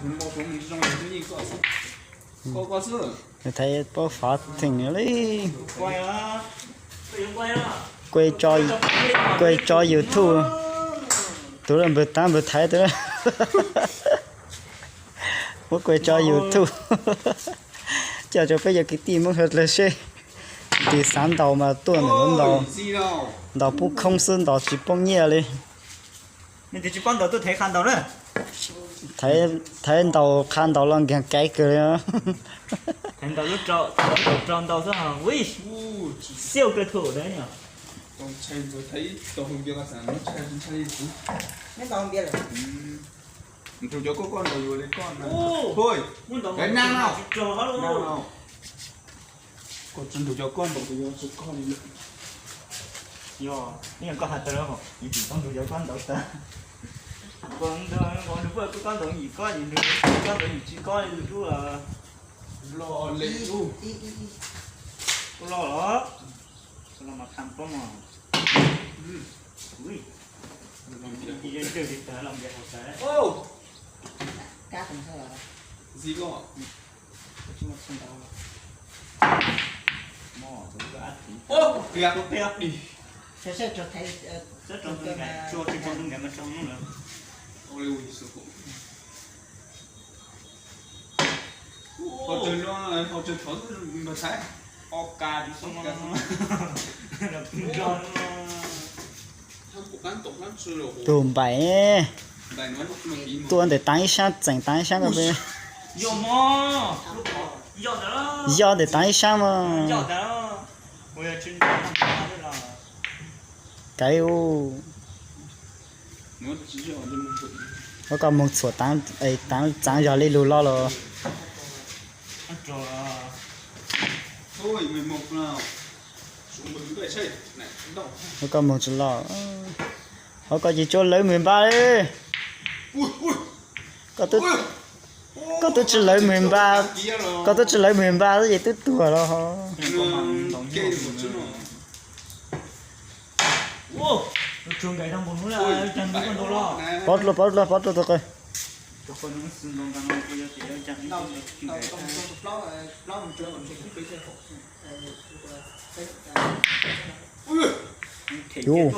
Nws thaiv paub fov theem li. Kuj, kuj tso YouTube. Tus lawm npawg tab npawg thaiv tus. Muab kuj tso YouTube. Coj rau peb cov kwv tij Hmoob sawv daws seb. Tus xav ntaus mas tuaj ntawm no ntaus. Ntaus pub khoob xwb, ntaus tsis poob nyiaj li. Thaiv ntaus qha ntaus los nkeeg kaiv kawg li. Koj tsis nrug cov koj ntaus, yog tsis koj li lawm. Yog, yog koj has tas, yus tsis tau nrug cov koj ntaus tas. Koj nrug, koj nrug puag koj ntaus yim koj, yus nrug koj ntaus yim tsis koj li lub. Lo lem lub. Koj lo los, koj lo mas kham pob mos. Ui, ntawd los npias hauv tas. Ntxim koj. Tus npaim tuaj ntawm taav ib sab, txeem taav ib sab ko peb. Yog ntawm taav ib sab mas. Kaiv u. Muab koj moog txhuam taav txaav zog li lug loj los. Muab koj moog tsis loj. Hov koj ces tsuas lawv mws npaj li. Koj twb tsis lawv mws npaj, koj twb tsis lawv mws npaj xwb ces twb tuag los. Pov dluag, pov dluag, pov dluag tus qw. Yus.